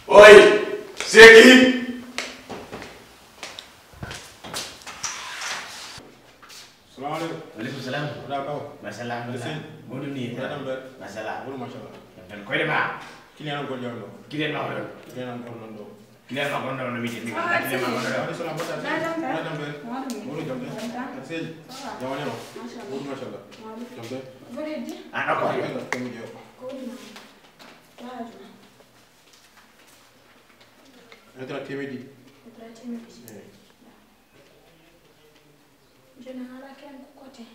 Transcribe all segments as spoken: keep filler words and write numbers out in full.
Oi, Seki. Salamu aleykum. Aleykum salam. Wona kaw. Machallah. Mawɗum ni. Machallah. Wuro machallah. Tan koyɗe ma. Kiliyan gol jawɗo. Kiliyan ma ɗon. Kiliyan gol non ɗo. Kiliyan ma gonɗo no wiide ni. Kiliyan ma gonɗo. Waaleykum salam. Mbaɗɗa ɓe. Mbaɗɗa ɓe. Wuro jam de. Seeji. Jam woni o. Wuro machallah. Jam de. An ɗo ko. Ko mi jeewo. Ko woni ma? Waaju ma. Mettra temeɗɗi. Mettra temeɗɗi. Eyi. Jooni a alaa kerem ko koten.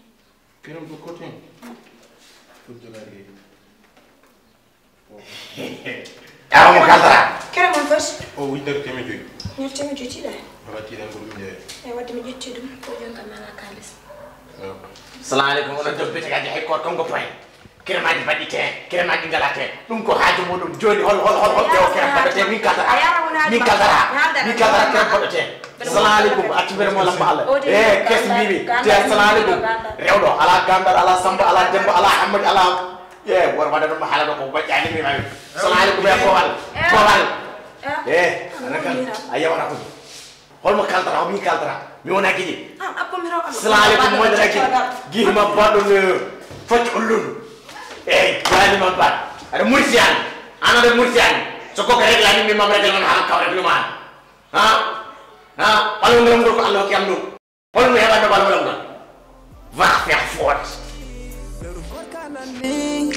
Kerem ko koten? Fof jogaade kay. Awa mo kaltara. Kerem on fof? O windere temeɗɗi joyi. Ñaar temeɗɗi joyi tiiɗa? Wala tiiɗa ko ɗum jeeya. E wadde mi ƴetti ɗum, ko jooni kam mi alaa kaalis. Salamu aleykum, onon joom bete kadi hay koto kam ko point. Keremaji mbaɗɗi te, keremaji ngala te. Ɗum ko haaju muɗum. Jooni hol, hol, hol, hol ƴeewa kerem mbaɗɗo te, min kaldata. Min kaldata. Min kaldata kerem mbaɗɗo te. Salamu aleykum, accu mbere mo lamba Allah. E, kes mbimi. Te salamu aleykum. Rewɗo, ala gandal, ala Samba, ala Demba, ala Hammadi, ala. E, wor waɗa ɗum haala ɗo ko moƴƴani mi mami. Salamu aleykum, e boowal. Boowal. E, ana kan, a yewata ko. Holmo kaltata, holmi kaltata? Mi wona giɗi. An abbo mi raw Allah. Salamu aleykum, moƴƴere giɗi. Gihi ma baɗɗo no focc ullun. Eyi, wani ma baɗ. Aɗa mursi an. An aɗa mursi an. So koko regle ani mi mam regle on hala kaw regle ma. Ha? Ha? Ɓalo ngol ngol ko Allah hokki am ɗum. Holmo heɓanno ɓalo ngol ngol? Va faire fort. Lewru korka nan ni,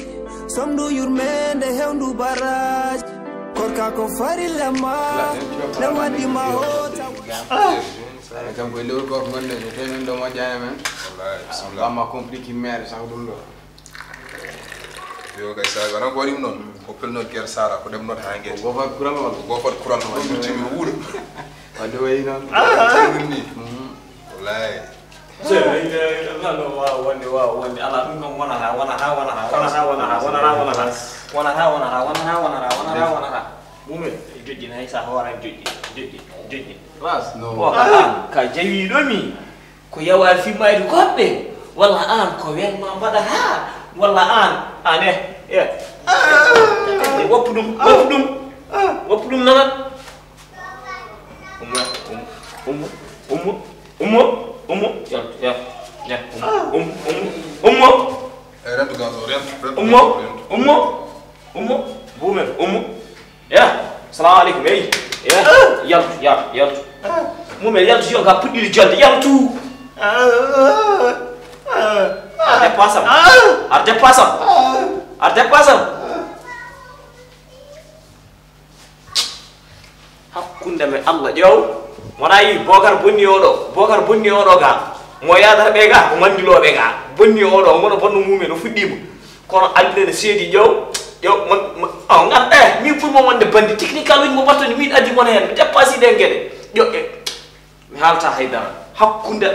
somdu yurmende hewndu barrage. Korka ko farilla ma, ne waɗi ma hota. Ay, kam koye lewru gorko gonɗen, so tawi men ɗo moƴƴani men. Wallahi, bisimilla. Bamma compliqué mere sax ɗum ɗo. Yo kay, sa wona ko waɗi ɗum noon. Ko pelnot ger sara, ko ɗemnot ha ger. Ko gofat courant walla? Ko gofat courant, ko ɗum cimi wuuro. Wadde wayi noon. Ah, ɗum ni. Mhm. Wallahi. Sey, ina, ina, no, waaw, wonde, waaw, wonde. Ala, ɗum kam wonata, wonata, wonata. Mumen, joƴƴin, hay sa hoore joƴƴin, joƴƴin, joƴƴin. Ras, no. O, ka an, ka jawiɗo mi, ko yawa fi mayde goɗɗe, walla an, ko wen ma mbaɗata, walla an, an, eh, eh. Woppu ɗum, woppu ɗum, woppu ɗum nana. Ummo, ummo, ummo, ummo, ummo, ummo, yaltu, yaltu, yaltu, ummo, ummo, ummo, ummo. Eh, rentu gaz o, rentu, rentu, ummo, rentu. Ummo, ummo, buumen, ummo. Ya, salamu aleykum, ey. Ya, yaltu, yaltu, yaltu. Mumen, yaltu, yon ka puɗɗiɗo jolde, yaltu. Ar dépassam. Ar dépassam. Ar dépassam. Hakkunde men Allah ƴeew. Wona yi Bokar bonni oɗo, Bokar bonni oɗo ga. Mo yadata ɓe ga, ko mandilooɓe ga. Bonni oɗo, ngono bonno mumen, o fuɗɗima. Kono adduna ne seedi ƴeew, ƴeew, mo, mo, o ngar, eh, min pour mo wonde bandi technical uji mo mbattoni, min addi mon hen, mi dépassé ɗen geɗe. Ƴeew, eh. Mi haalata hay dara. Hakkunde.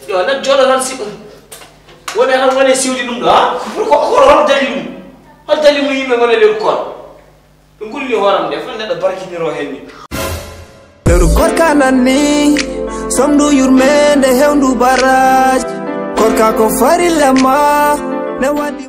Yo, neɗɗo jooɗo tan si-, woni tan woni siwdi ɗum ɗo, ha? Ko, ko, ko, hol dalil mum? Hol dalil mum yimɓe ngoni e lewru koor? Ɓe ngulli hooram nde, fof neɗɗo barkiniroo heen ni. Lewru korka nan ni, somdu yurmeende hewndu barrage. Korka ko farilla ma, ne waɗi